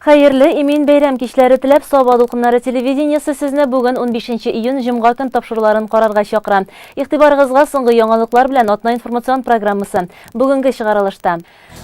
Хәерле, имин бәйрәм кичләре теләп, Саба дулкыннары телевидениесе сезне бүген 15 июнь җомга көн тапшыруларын карарга чакыра. Игътибарыгызга соңгы яңалыклар белән атна информацион программасы. Бүгенге чыгарылышта.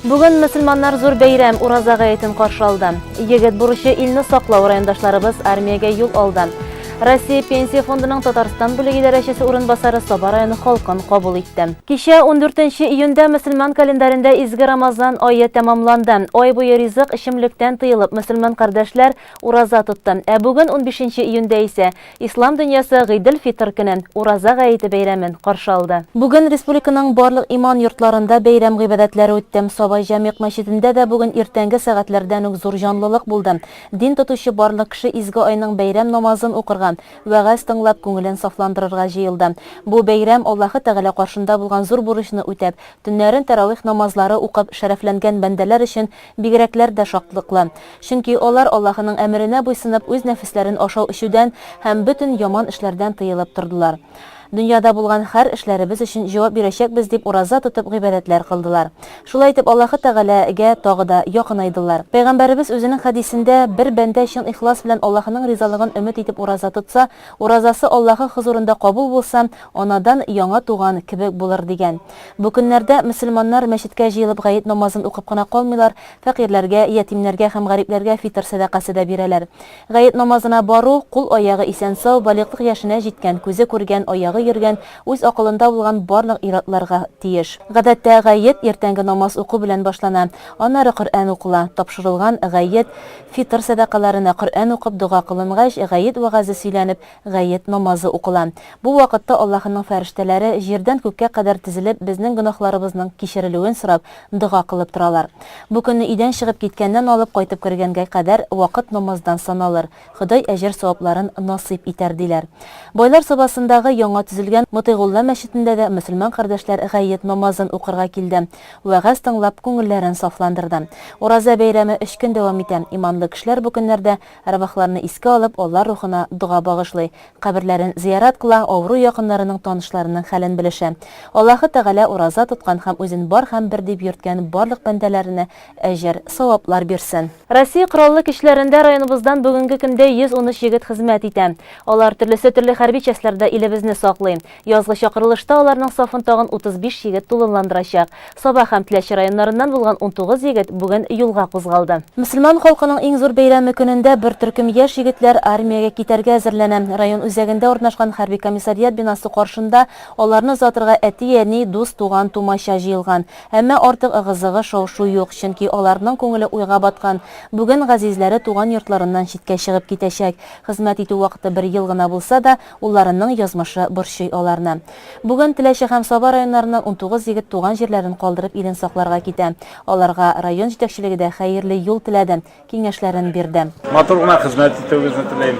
Бүген мөселманнар зур бәйрәм Ураза гаетен каршы алды. Егет бурычы илне саклау райондашларыбыз армиягә юл алды. Россия Пенсия фондының Татарстан бүлеге идарәчесе урынбасары Саба районы халкын кабул итте. Кичә 14 июньдә мөселман календарендә изге Рамазан ае тәмамланды. Ай буе ризык, эчемлектән тыелып, мөселман кардәшләр ураза тотты. Ә бүген 15 июньдә исә Ислам дөньясы Гыйдел-Фитр көнен, Ураза гаете бәйрәмен каршы алды. Бүген республиканың барлык иман йортларында бәйрәм гыйбадәтләре үтте. Саба Җәмигъ мәчетендә дә бүген иртәнге сәгатьләрдән үк зур җанлылык булды. Дин тотучы барлык кеше изге айның бәйрәм намазын укырга, вәгазь тыңлап, күңелен сафландырырга җыелды. Бу бәйрәм Аллаһы Тәгалә каршында булган зур бурычны үтәп, төннәрен тәравих намазлары укып шәрәфләнгән бәндәләр өчен бигрәкләр дә шатлыклы. Чөнки алар Аллаһының әмеренә буйсынып, үз нәфесләрен ашау-эчүдән һәм бөтен яман эшләрдән тыелып тордылар. Дөньяда булган һәр эшләребез өчен җавап бирәчәкбез дип ураза тотып гыйбадәтләр кылдылар. Шулай итеп Аллаһы Тәгаләгә тагы да якынайдылар. Пәйгамбәребез үзенең хәдисендә, Бер бәндә чын ихлас белән Аллаһының ризалыгын өмет итеп ураза тотса, уразасы Аллаһы хозурында кабул булса, анадан яңа туган кебек булыр, дигән. Бу көннәрдә мөселманнар мәчеткә җыелып гает намазын укып кына калмыйлар, Фәкыйрьләргә, ятимнәргә һәм гарипләргә фитыр сәдакасы да бирәләр. Гает намазына бару, кул-аягы исән-сау, балигълык яшенә җиткән, күзе күргән, аягы йөргән, үз акылында булган барлык ир-атларга тиеш. Гадәттә, гает иртәнге намаз уку белән башлана. Аннары Коръән укыла. Тапшырылган гает, фитыр сәдакаларына Коръән укып дога кылынгач, гает вәгазе сөйләнеп, Гает намазы укыла. Бу вакытта Аллаһының фәрештәләре, җирдән күккә кадәр тезелеп, безнең гөнаһларыбызның кичерелүен сорап, дога кылып торалар. Бу көнне өйдән чыгып киткәннән алып кайтып кергәнгә кадәр вакыт намаздан саналыр, Ходай әҗер-савапларын насыйп итәр, диләр. Байлар Сабасындагы яңа төзелгән Мотыйгулла мәчетендә дә мөселман кардәшләр гает намазын укырга килде, вәгазь тыңлап, күңелләрен сафландырды. Ураза бәйрәме өч көн дәвам итә. Иманлы кешеләр бу көннәрдә Әрвахларны искә алып, алар рухына дога багышлый, каберләрен зиярат кыла, авыру якыннарының, танышларының хәлен белешә. Аллаһы Тәгалә ураза тоткан һәм үзен бар һәм бер дип йөрткән барлык бәндәләренә әҗер, саваплар бирсен. Россия Кораллы Көчләрендә районыбыздан бүгенге көндә 113 егет хезмәт итә. Алар төрлесе төрле хәрби частьләрдә илебезне саклый. Язгы чакырылышта аларның сафын тагын 35 егет тулыландырачак. Саба һәм Теләче районнарыннан булган 19 егет бүген юлга кузгалды. Мөселман халкының иң зур бәйрәме көнендә бер төркем яшь егетләр армиягә китәргә әзерләнә. Район үзәгендә урнашкан хәрби комиссариат бинасы каршында аларны озатырга әти-әни, дус-туган, тумача җыелган. Әмма артык ыгы-зыгы, шау-шу юк, чөнки аларның күңеле уйга баткан, бүген газизләре туган йортларыннан читкә чыгып китәчәк. Хезмәт итү вакыты бер ел гына булса да, Улларының язмышы борчый аларны. Бүген Теләче һәм Саба районнарыннан 19 егет туган җирләрен калдырып илен сакларга китә. Аларга район җитәкчелеге дә хәерле юл теләде, киңәшләрен бирде. Матур гына хезмәт итүегезне телим.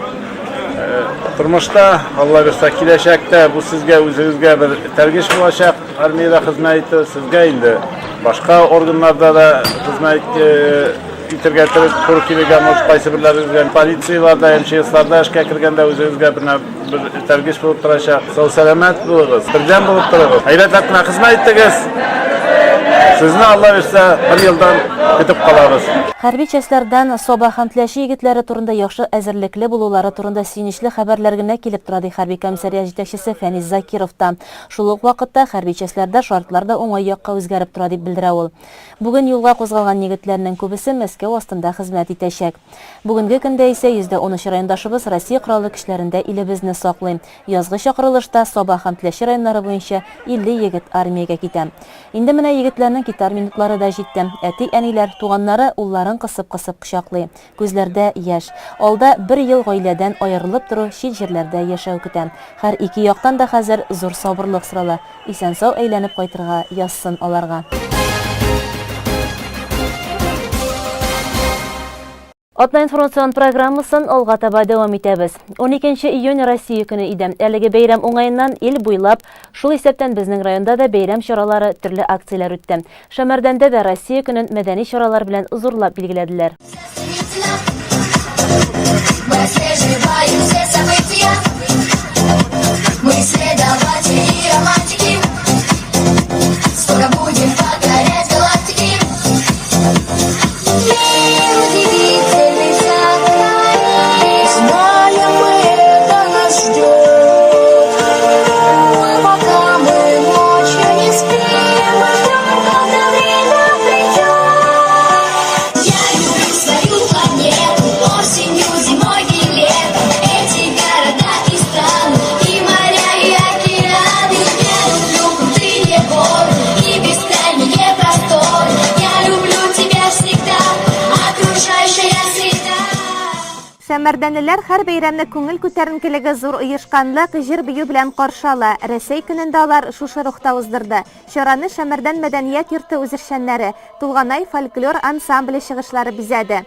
Тормышта, Алла бирса, киләчәктә бу сезгә үзегезгә бер этәргеч булачак, армиядә хезмәт итү, сезгә инде башка органнарда да хезмәт итәргә туры килергә может кайсы берләрегезгә полицияләрдә, МЧСларда эшкә кергәндә үзегезгә бер бер этәргеч булып торачак. Сау сәламәт булыгыз, бердәм булып торыгыз. Әйбәтләп кенә хезмәт итегез. Сезне Алла бирсә, бер елдан көтеп калабыз. Хәрби частьләрдән Саба һәм Теләче егетләре турында яхшы әзерлекле булулары турында сөенечле хәбәрләр генә килеп тора, ди хәрби комиссариат җитәкчесе Фәнис Закиров та. Шул ук вакытта хәрби частьләрдә шартлар да уңай якка үзгәреп тора, дип белдерә ул. Бүген юлга кузгалган егетләрнең күбесе Мәскәү астында хезмәт итәчәк. Бүгенге көндә исә 13 райондашыбыз Россия Кораллы Көчләрендә илебезне саклый. Язгы чакырылышта Саба һәм Теләче районнары буенча 50 егет армиягә китә. Инде менә егетләрнең китәр минутлары да җитте. Әти-әниләр, туганнары улларын кысып-кысып кочаклый. Күзләрдә яшь. Алда бер ел гаиләдән аерылып тору, чит җирләрдә яшәү көтә. Һәр ике яктан да хәзер зур сабырлык сорала. Исән-сау әйләнеп кайтырга язсын аларга. Атна информацион программасын алга таба дәвам итәбез. 12 июнь Россия көне иде. Әлеге бәйрәм уңаеннан ил буйлап, шул исәптән безнең районда да бәйрәм чаралары, төрле акцияләр үтте. Шәмәрдәндә дә Россия көнен мәдәни чаралар белән зурлап билгеләделәр. Шәмәрдәнлеләр һәр бәйрәмне күңел күтәренкелеге, зур оешканлык, җыр-бию белән каршы ала. Рәсәй көнен дә алар шушы рухта уздырды. Чараны Шәмәрдән мәдәният йорты үзешчәннәре, Тулганай фольклор ансамбле чыгышлары бизәде.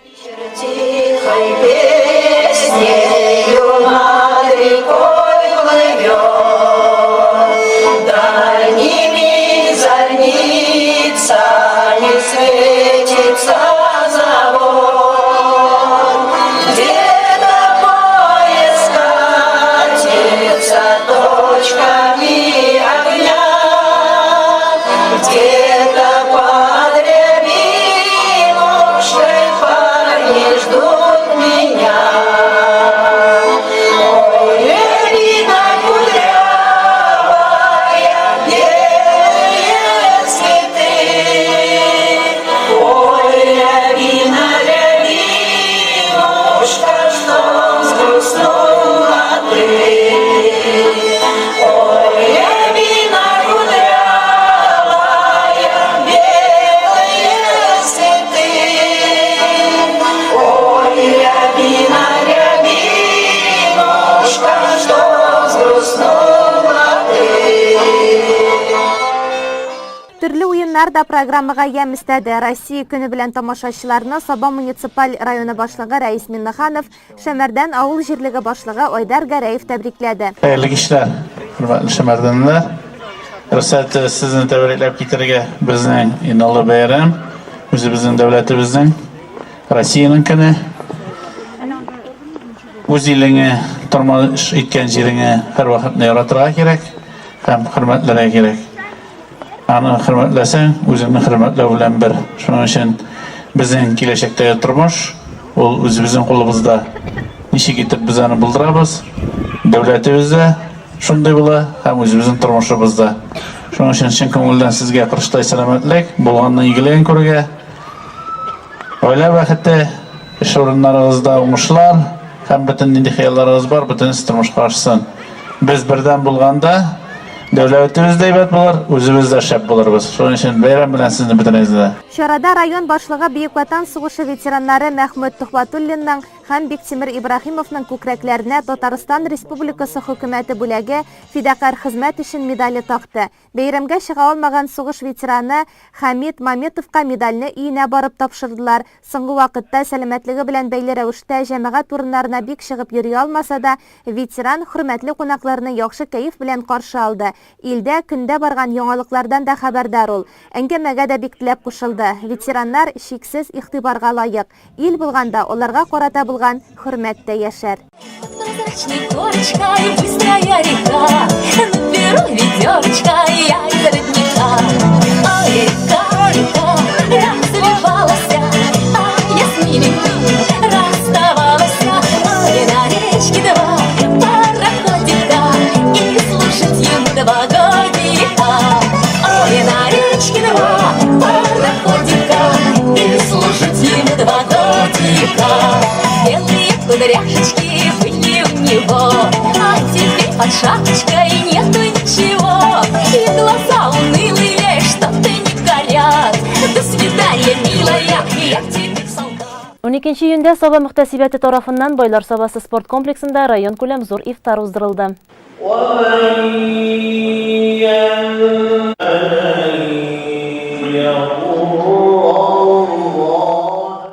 Төрле уеннар да программага ямь өстәде. Россия көне белән тамашачыларны Саба муниципаль районы башлыгы Рәис Миннеханов, Шәмәрдән авыл җирлеге башлыгы Айдар Гәрәев тәбрикләде. Хәерле кичләр, хөрмәтле шәмәрдәнлеләр. Рөхсәт итегез сезне тәбрикләп китәргә. Безнең иң олы бәйрәм, үзебезнең дәүләтебезнең, Россиянең көне. Үз илеңе, тормыш иткән җиреңе һәрвакытны яратырга кирәк һәм хөрмәтләргә кирәк. Аны хөрмәтләсәң, үзеңне хөрмәтләү белән бер. Шуның өчен безнең киләчәктәге тормыш ул үзебезнең кулыбызда. Ничек итеп без аны булдырабыз? Дәүләтебез дә шундый була һәм үзебезнең тормышыбыз да. Шуның өчен чын күңелдән сезгә корычтай сәламәтлек, булганның игелеген күрергә, гаилә бәхете, эш урыннарыгызда уңышлар һәм бөтен нинди хыялларыгыз бар, бөтенесе тормышка ашсын. Без бердәм булганда, дәүләтебез дә әйбәт булыр, үзебез дә шәп булырбыз. Шуның өчен бәйрәм белән сезне бөтенегезне дә. Чарада район башлыгы Бөек Ватан сугышы ветераннары Мәхмүт Төхвәтуллинның һәм Биктимер Ибраһимовның күкрәкләренә Татарстан Республикасы Хөкүмәте бүләге, Фидакарь хезмәт өчен медале такты. Бәйрәмгә чыга алмаган сугыш ветераны Хәмит Маметовка медальне өенә барып тапшырдылар. Соңгы вакытта сәламәтлеге белән бәйле рәвештә җәмәгать урыннарына бик чыгып йөри алмаса да, ветеран хөрмәтле кунакларны яхшы кәеф белән каршы алды. Илдә, көндә барган яңалыклардан да хәбәрдар ул. Әңгәмәгә дә бик теләп кушылды. Ветераннар чиксез игътибарга лаек. Ил булганда, аларга карата булган хөрмәт тә яшәр. Прозрачной корочкой быстрая река, Наберу ведерочка я из родника. Ой, река, река, разливалась, а я с миленьким расставалась. Ой, на речке два пароходика, и служить ему два годика. Ой, на речке два пароходика, и служить ему два годика. Белые кудряшечки были у него, а теперь под шапочкой нету ничего. И глаза унылые, что-то не горят. До свидания, милая, я теперь солдат. 12 июньдә Саба мөхтәсибәте тарафыннан Байлар Сабасы спорт комплексында районкүләм зур ифтар уздырылды.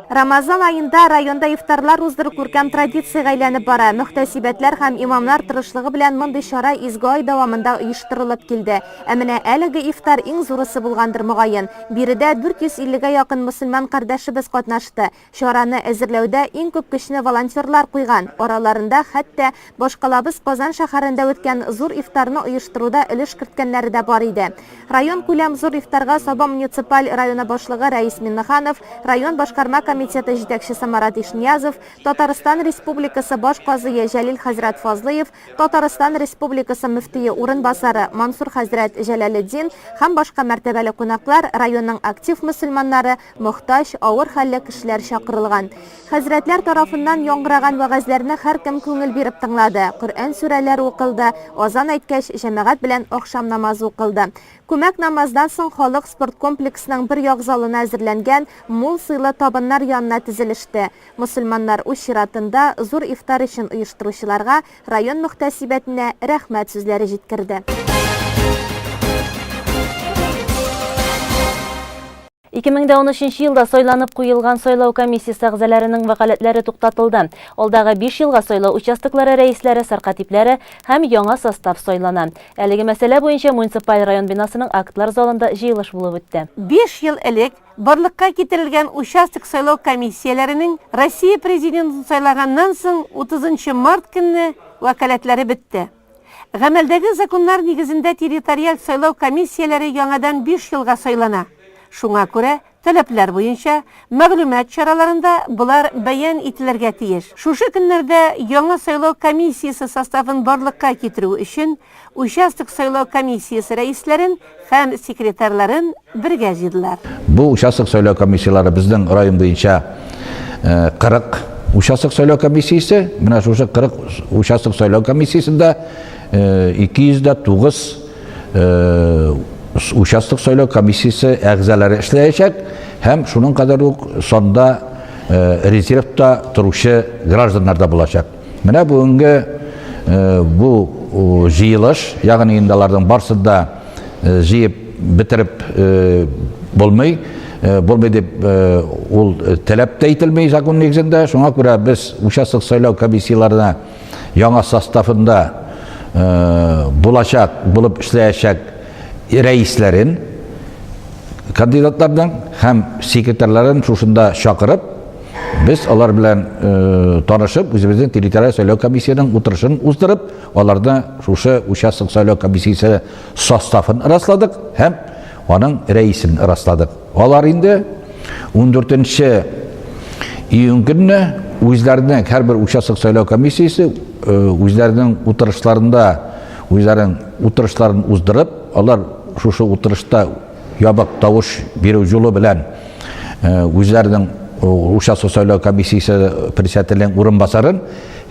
Рамазан аенда районда ифтарлар уздыру күркәм традициягә әйләнеп бара. Мөхтәсибәтләр һәм имамнар тырышлыгы белән мондый чара изге ай дәвамында оештырылып килде. Ә менә әлеге ифтар иң зурысы булгандыр, мөгаен. Биредә 450 гә якын мөселман кардәшебез катнашты. Чараны әзерләүдә иң күп көчне волонтерлар куйган, араларында хәтта башкалабыз Казан шәһәрендә үткән зур ифтарны оештыруда өлеш керткәннәре дә бар иде. Районкүләм зур ифтарга Саба муниципаль районы башлыгы Рәис Миннеханов, район башкарма комитеты җитәкчесе Марат Ишниязов, Татарстан Республикасы баш казые Җәлил хәзрәт Фазлыев, Татарстан Республикасы мөфтие урынбасары Мансур хәзрәт Җәләлетдин һәм башка мәртәбәле кунаклар, районның актив мөселманнары, мохтаҗ, авыр хәлле кешеләр чакырылган. Хәзрәтләр тарафыннан яңгыраган вәгазьләрне һәркем күңел биреп тыңлады, Коръән сүрәләре укылды, азан әйткәч, җәмәгать белән ахшам намазы укылды. Күмәк намаздан соң халык спорткомплексның бер як залына әзерләнгән мул сыйлы табыннар янына тезелеште. Мөселманнар үз чиратында зур ифтар өчен оештыручыларга, район мөхтәсибәтенә рәхмәт сүзләре җиткерде. 2013 елда сайланып куелган сайлау комиссиясе әгъзаларының вәкаләтләре туктатылды. Алдагы 5 елга сайлау участоклары рәисләре, сәркатипләре һәм яңа состав сайлана. Әлеге мәсьәлә буенча муниципаль район бинасының актлар залында җыелыш булып үтте. Биш ел элек барлыкка китерелгән участок сайлау комиссияләренең Россия Президентын сайлаганнан соң 30 нчы март көнне вәкаләтләре бетте. Гамәлдәге законнар нигезендә территориаль сайлау комиссияләре яңадан биш елга сайлана. Шуңа күрә, таләпләр буенча, мәгълүмат чараларында болар бәян ителергә тиеш. Шушы көннәрдә яңа сайлау комиссиясе составын барлыкка китерү өчен участок сайлау комиссиясе рәисләрен һәм секретарьларын бергә җыйдылар. Бу участок сайлау комиссияләре безнең район буенча 40 участок сайлау комиссиясе. Менә шушы 40 участок сайлау комиссиясендә 209 участок сайлау комиссиясе әгъзалары эшләячәк һәм шуның кадәр үк санда резервта торучы гражданнар да булачак. Менә бүгенге бу җыелыш, ягъни инде аларның барсын да җыеп бетереп булмый, булмый дип ул таләп тә ителми закон нигезендә. Шуңа күрә без участок сайлау комиссияләренә яңа составында булачак, булып эшләячәк рәисләрен, кандидатларның һәм секретарьларын шушында чакырып, без алар белән танышып, үзебезнең территориаль сайлау комиссиясенең утырышын уздырып, аларны шушы участок сайлау комиссиясе составын расладык һәм аның рәисен расладык. Алар инде 14 июнь көнне үзләренең һәрбер участок сайлау комиссиясе үзләренең утырышларында үзләренең утырышларын уздырып, алар шушы утырышта ябык тавыш бирү юлы белән үзләренең участок сайлау комиссиясе председателенең урынбасарын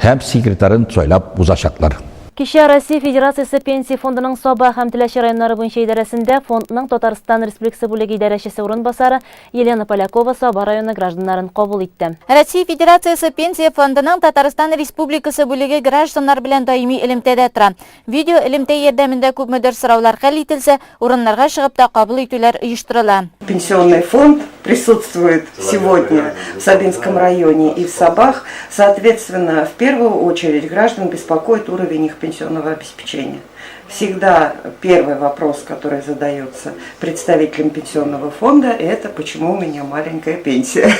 һәм секретарын сайлап узачаклар. Кичә Россия Федерациясе Пенсия фондының Саба һәм Теләче районнары буенча идарәсендә фондның Татарстан Республикасы бүлеге идарәчесе урынбасары Елена Полякова Саба районы гражданнарын кабул итте. Россия Федерациясе Пенсия фондының Татарстан Республикасы бүлеге гражданнар белән даими элемтәдә тора. Видеоэлемтә ярдәмендә күпмедер сораулар хәл ителсә, урыннарга чыгып та кабул итүләр оештырыла. Пенсионный фонд присутствует сегодня в Сабинском районе и в Сабах. Соответственно, в первую очередь граждан беспокоит уровень их пенсионного обеспечения. Всегда первый вопрос, который задается представителям пенсионного фонда, это почему у меня маленькая пенсия.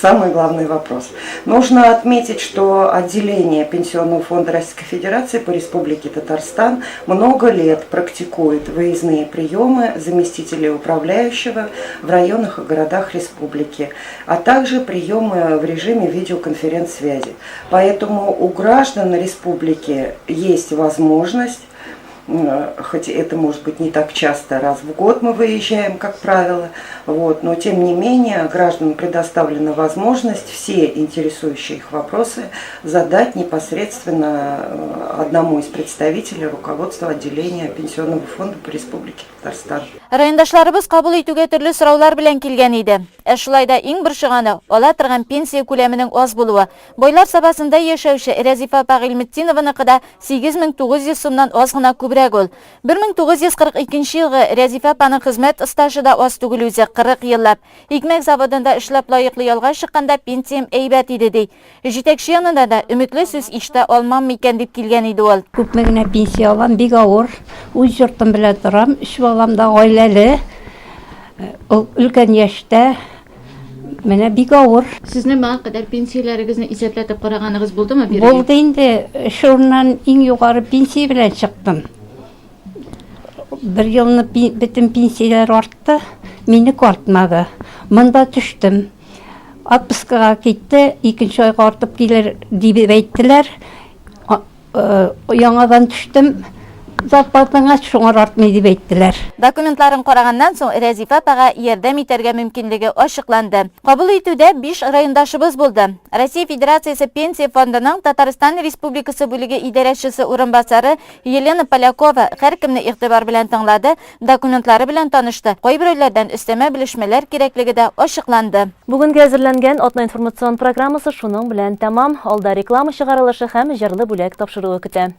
Самый главный вопрос. Нужно отметить, что отделение Пенсионного фонда Российской Федерации по Республике Татарстан много лет практикует выездные приемы заместителей управляющего в районах и городах республики, а также приемы в режиме видеоконференц-связи. Поэтому у граждан республики есть возможность, хоть это может быть не так часто, раз в год мы выезжаем, как правило, вот, но тем не менее гражданам предоставлена возможность все интересующие их вопросы задать непосредственно одному из представителей руководства отделения Пенсионного фонда по Республике Татарстан. Райондашларыбыз кабул итүгә төрле сораулар белән килгән иде. Ә шулай да иң борчыганы, ала торган пенсия күләменең аз булуы. Байлар Сабасында яшәүче Рәзифа апа Гыйльметдинованыкы да 8900 сумнан аз гына күбрәк ул. 1942 елгы Рәзифә апаның хезмәт стажы да аз түгел үзе, 40 еллап. Икмәк заводында эшләп лаеклы ялга чыкканда пенсиям әйбәт иде, ди. Җитәкче янында да өметле сүз ишетә алмам микән дип килгән иде ул. Күпме генә пенсия алам, бик авыр. Үз йортым белән торам, өч балам да гаиләле. Ул өлкән яшьтә. Менә бик авыр. Сезнең моңа кадәр пенсияләрегезне исәпләтеп караганыгыз булдымы бирегә? Булды инде. Эш урыннан иң югары пенсия белән чыктым. Бер елны бөтен пенсияләр артты, минеке артмады. Монда төштем. Отпускага китте, икенче айга артып килер дип әйттеләр. Яңадан төштем. Зарплатаңа шуңар артмый дип әйттеләр. Документларын караганнан соң, Рәзифә апага ярдәм итәргә мөмкинлеге ачыкланды. Кабул итүдә биш райондашыбыз булды. Россия Федерациясе Пенсия фондының Татарстан Республикасы бүлеге идарәчесе урынбасары Елена Полякова һәркемне игътибар белән тыңлады, документлары белән танышты, кайберәүләрдән өстәмә белешмәләр кирәклеге дә ачыкланды. Бүгенге әзерләнгән атна информацион программасы шуның белән тәмам. Алда реклама чыгарылышы һәм җырлы бүләк тапшыруы көтә.